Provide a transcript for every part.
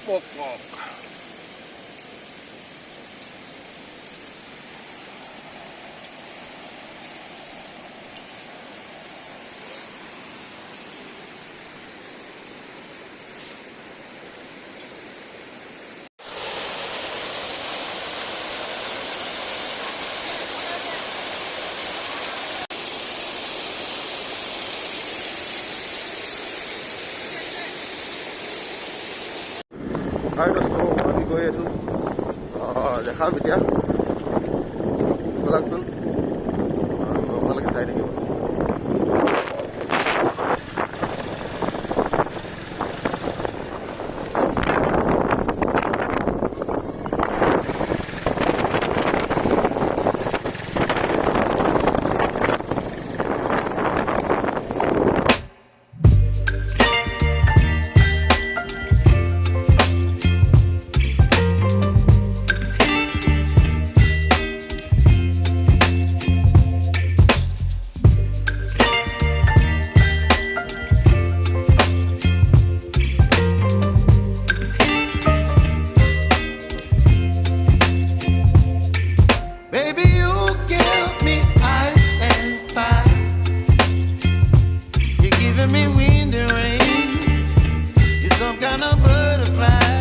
Pokpok. হাই দোস্ত, আমি গৈ আছোঁ, দেখাম এতিয়া, ব'লাকচোন আৰু আপোনালোকে চাই থাকিব। Baby, you give me ice and fire. You're giving me wind and rain. You're some kind of butterfly.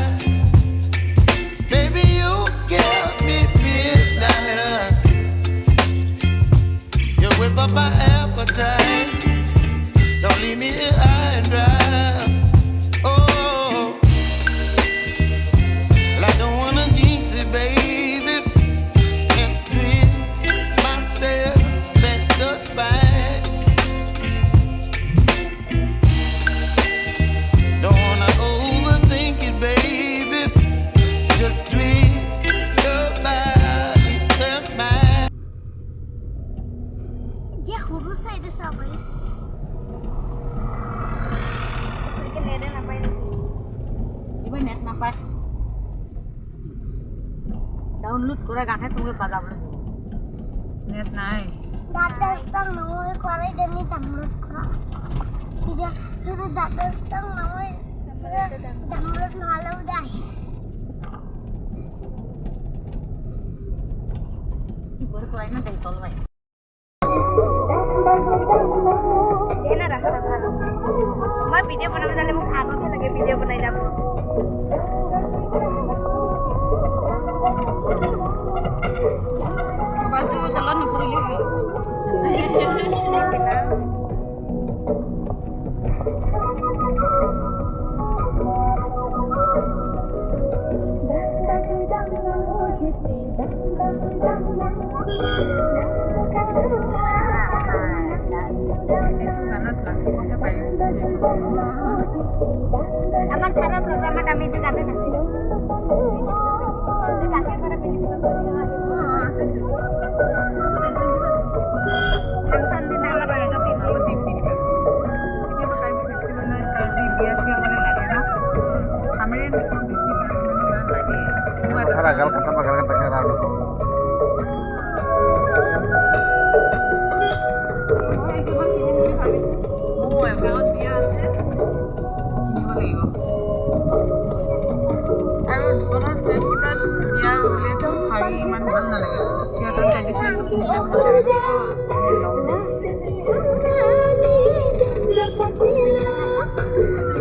Baby, you give me midnight. You whip up my appetite. Don't leave me here high and dry. Oh, well, I don't wanna jinx it, baby, and twist myself at the spine. Don't wanna overthink it, baby. Just twist your body and mine. এতিয়া সৰু চাইডে চাব পাৰি। নেটে নাপায় নেকি? এইবাৰ net নাপায়। ডাউনলোড কৰা গানহে তুমি বাজাবলৈ। নেট নাই। ডাটা ষ্টক নহয় কৰাই আমি ডাউনলোড কৰা। তেতিয়া সেইটো ডাটা ষ্টক নহয়, ডাউনলোড নহ'লেও আহে। কি কৰাই না দেই তল ভাই। না, ৰাস্তা ভাল। মই ভিডিঅ' বনাব যালে মোক আগতে লাগে, ভিডিঅ' বনাই যাব। মোবাইলটো তলত নপৰিলে হ'ল। এইটো গানত নাচিবহে পাৰিছে। আমাৰ ছাৰৰ প্ৰগ্ৰামত আমি এইটো গানে নাচিলোঁ। গাখীৰ পৰা ফাংচন দিনা আমাৰ এইটো পিন্ধি। কেতিয়াবা কাৰ্বি ফেষ্টিভেল, কাৰ্বি বিয়া চিয়া হ'লে লাগে ন। আমাৰে বেছি কাৰ্বি মানুহ ইমান লাগে। মই এটা গাল কাটা গাল কাটা খেলা। মই এইকেইখন কিনিম বুলি ভাবিছোঁ। মোৰ গাঁৱত বিয়া আছে, কিনিব লাগিব। আৰু দোকানৰ ড্ৰেছকেইটাত বিয়া হ'লে শাৰী ইমান ভাল নালাগে। সিহঁতৰ ট্ৰেডিশ্যনেলটো পিন্ধিলে ভাল লাগে।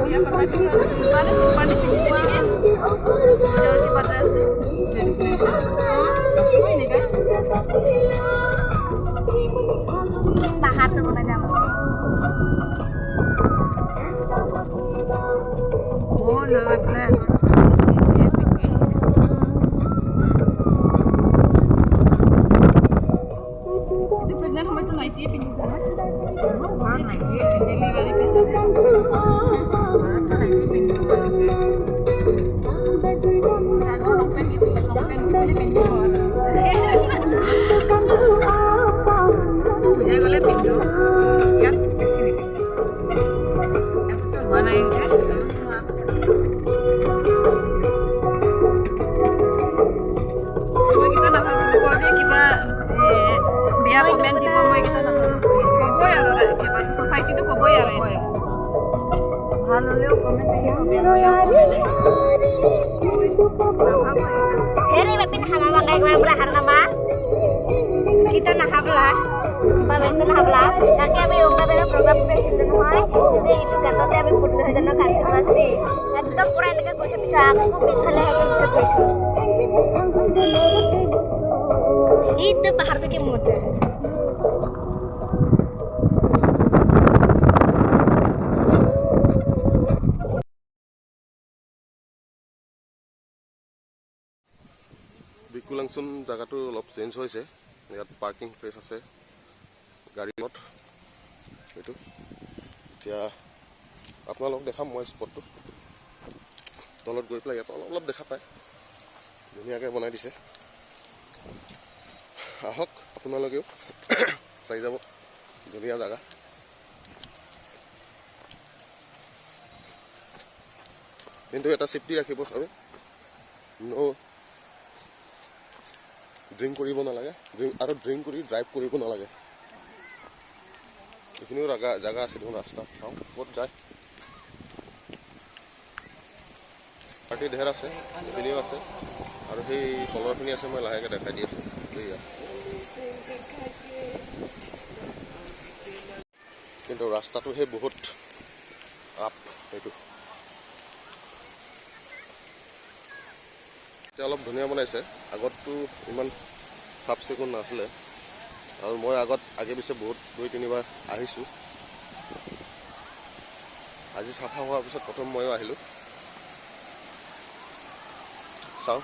বিয়া পতাৰ পিছত মানে মানে পিন্ধিছে নেকি নিজৰ কিবা ড্ৰেছ ট্ৰেডিশ্যনেল হয় নেকি? পাহাৰটো বনাই যাম। ময়ো লৈ গৈ পেলাই আগত পিন্ধি আহিছোঁ। এইটো প্ৰেগনেণ্ট সময়ততো নাইটিয়ে পিন্ধিছে ন? ঘৰত নাইটিয়ে, ডেলিভাৰী পিছত ঘৰততো নাইটি পিন্ধিব লাগে। আগৰ লং পেণ্ট, লং পেণ্ট পিন্ধিব আৰু পূজা গ'লে পিন্ধো, ইয়াত বেছি নিপিন্ধো। এবছৰ হোৱা নাই যে, এবছৰ হোৱাৰ পিছত। মই এইকেইটা নাভাবো, লোকৰ যে কিবা বেয়া কমেণ্ট দিব, মই এইকেইটা নাভাবো। ক'বই আৰু কিবা ছ'চাইটিটো ক'বই আৰু। ভাল হ'লেও কমেণ্ট আহিব, বেয়া হ'লেও কমেণ্ট আহিব। Kita nahabla, pamenta nahabla. তাকে আমি ৰংগাবেলা প্ৰগ্ৰাম কৰিছিলোঁ নহয়, তেতিয়া এইটো গাঁততে আমি 15 জনৰ কাঞ্চন আছে একদম পুৰা এনেকৈ গৈছোঁ, পিছত আকৌ পিছফালে আহি পিছত গৈছোঁ। এইটো পাহাৰটো কি মজা। বিকুলাংচুন জেগাটো অলপ চেঞ্জ হৈছে। ইয়াত পাৰ্কিং প্লেচ আছে গাড়ীত। এইটো এতিয়া আপোনালোকক দেখাম মই স্পটটো তলত গৈ পেলাই। ইয়াত অলপ অলপ দেখা পায়, ধুনীয়াকৈ বনাই দিছে। আহক, আপোনালোকেও চাই যাব, ধুনীয়া জেগা। কিন্তু এটা চেফটি ৰাখিব চবে, ন' ড্ৰিংক কৰিব নালাগে, ড্ৰিংক আৰু ড্ৰিংক কৰি ড্ৰাইভ কৰিব নালাগে। এইখিনিও জেগা জেগা আছে দেখোন, ৰাস্তা চাওঁ ক'ত যায়। পাৰ্টি ধেৰ আছে, এইখিনিও আছে আৰু সেই তলৰখিনি আছে, মই লাহেকৈ দেখাই দি আছোঁ। এইয়া কিন্তু ৰাস্তাটো সেই বহুত আপ। সেইটো এতিয়া অলপ ধুনীয়া বনাইছে, আগততো ইমান চাফ চিকুণ নাছিলে। আৰু মই আগত আগে পিছে বহুত দুই তিনিবাৰ আহিছোঁ। আজি চাফা হোৱাৰ পিছত প্ৰথম ময়ো আহিলোঁ। চাওঁ,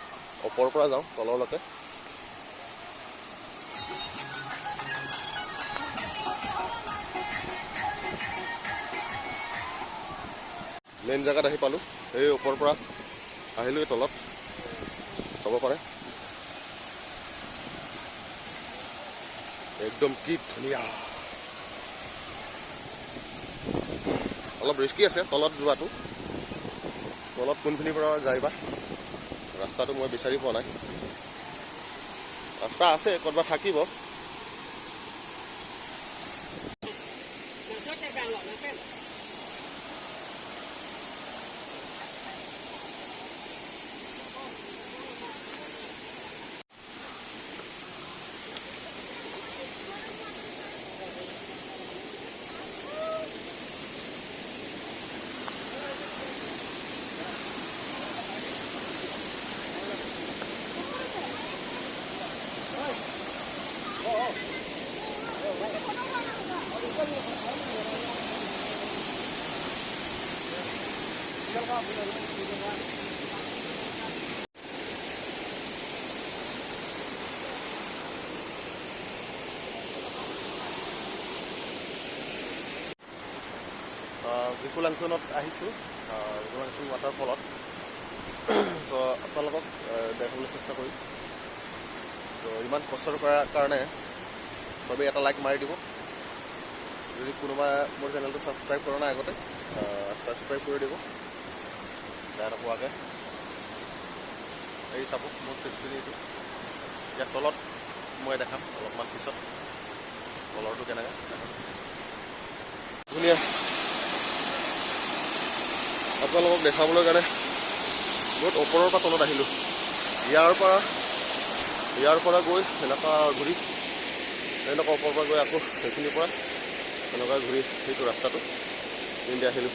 ওপৰৰ পৰা যাওঁ তললৈকে। মেইন জেগাত আহি পালোঁ। এই ওপৰৰ পৰা আহিলোঁ, এই তলত চাব পাৰে, একদম কি ধুনীয়া। অলপ ৰিস্কি আছে তলত যোৱাটো। তলত কোনখিনিৰ পৰা যায় বা ৰাস্তাটো মই বিচাৰি পোৱা নাই। ৰাস্তা আছে, ক'ৰবাত থাকিব। বিকুলাংচনত আহিছোঁ, বিকুলাংচন ৱাটাৰফলত। তো আপোনালোকক দেখাবলৈ চেষ্টা কৰিম। তো ইমান কষ্ট কৰাৰ কাৰণে চবেই এটা লাইক মাৰি দিব। যদি কোনোবা মোৰ চেনেলটো ছাবস্ক্ৰাইব কৰা নাই আগতে, ছাবস্ক্ৰাইব কৰি দিব বেয়া নোপোৱাকৈ। এই চাব মোৰ পিছপিনে এইটো, ইয়াত তলত মই দেখাম অলপমান পিছত তলৰটো কেনেকৈ দেখাম। ধুনীয়া, আপোনালোকক দেখাবলৈ কাৰণে বহুত ওপৰৰ পৰা তলত আহিলোঁ। ইয়াৰ পৰা গৈ এনেকুৱা ঘূৰি, এনেকুৱা ওপৰৰ পৰা গৈ আকৌ সেইখিনিৰ পৰা এনেকুৱা ঘূৰি সেইটো ৰাস্তাটো এইখিনি আহিলোঁ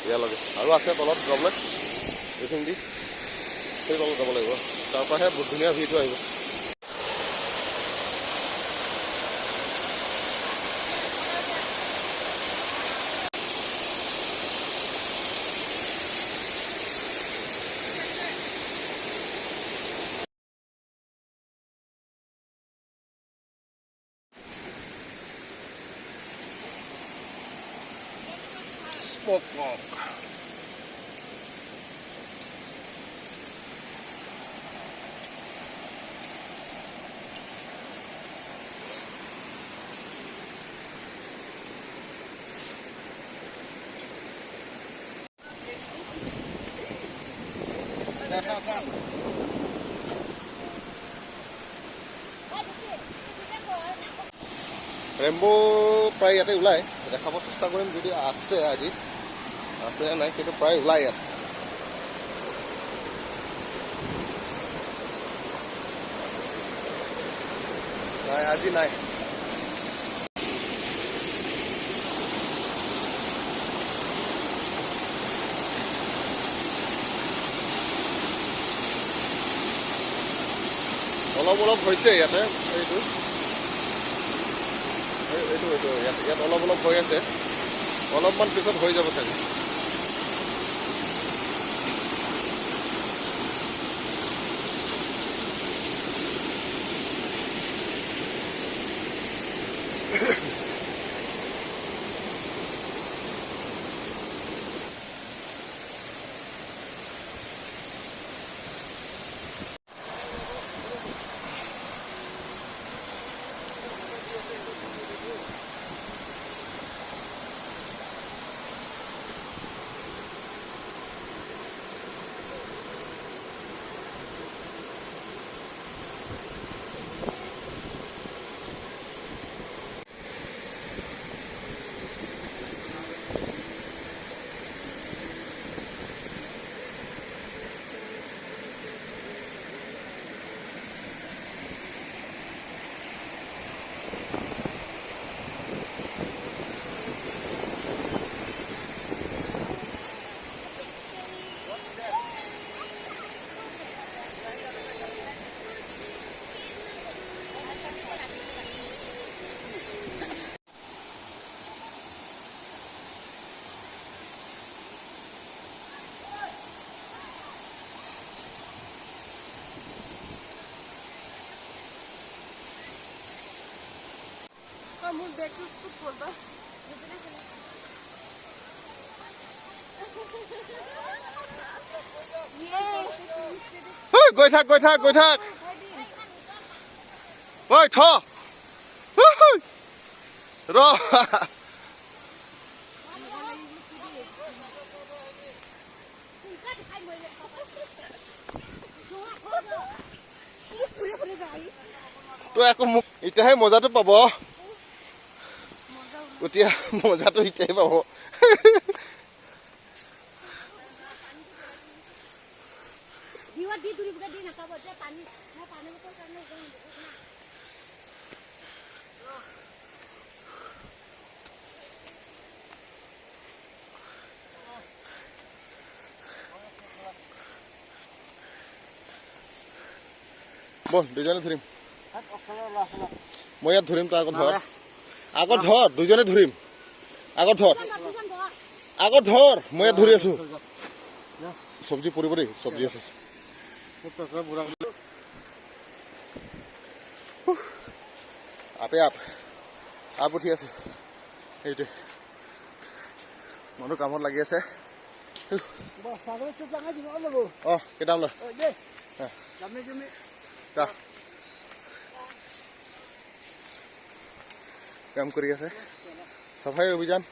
ইয়ালৈকে। আৰু আছে তলত যাবলৈ, এইখিনি দি সেই তলত যাব লাগিব, তাৰ পৰাহে বহুত ধুনীয়া ভিউটো আহিব। Smoke walk. Rainbow প্ৰায় ইয়াতে ওলায়, দেখাব চেষ্টা কৰিম যদি আছে আজি। আছে নাই সেইটো প্ৰায় ওলাই ইয়াত। নাই আজি নাই। অলপ অলপ হৈছে ইয়াতে, এইটো এইটো এইটো ইয়াত ইয়াত অলপ অলপ হৈ আছে, অলপমান পিছত হৈ যাব চাগে। মোৰ বেগটো ক'ত গ'ল বা? ঐ গৈ থাক গৈ থাক গৈ থাক, ঐ থ ৰ। তই আকৌ মোক এতিয়াহে মজাটো পাব, এতিয়া মজাটো এতিয়াহে পাব। বল দুজনে ধৰিম, মই ইয়াত ধৰিম, তই আগত ধৰ, আগত ধৰ, দুজনে ধৰিম, আগত ধৰ, আগত ধৰ, মই ইয়াত ধৰি আছো। চব্জি পৰিব দেই, চব্জি আছে। আপে আপ আপ উঠি আছে, সেইটোৱে মানুহ কামত লাগি আছে। অঁ কেইটামান লয় কাম কৰি আছে। চাফাই অভিযান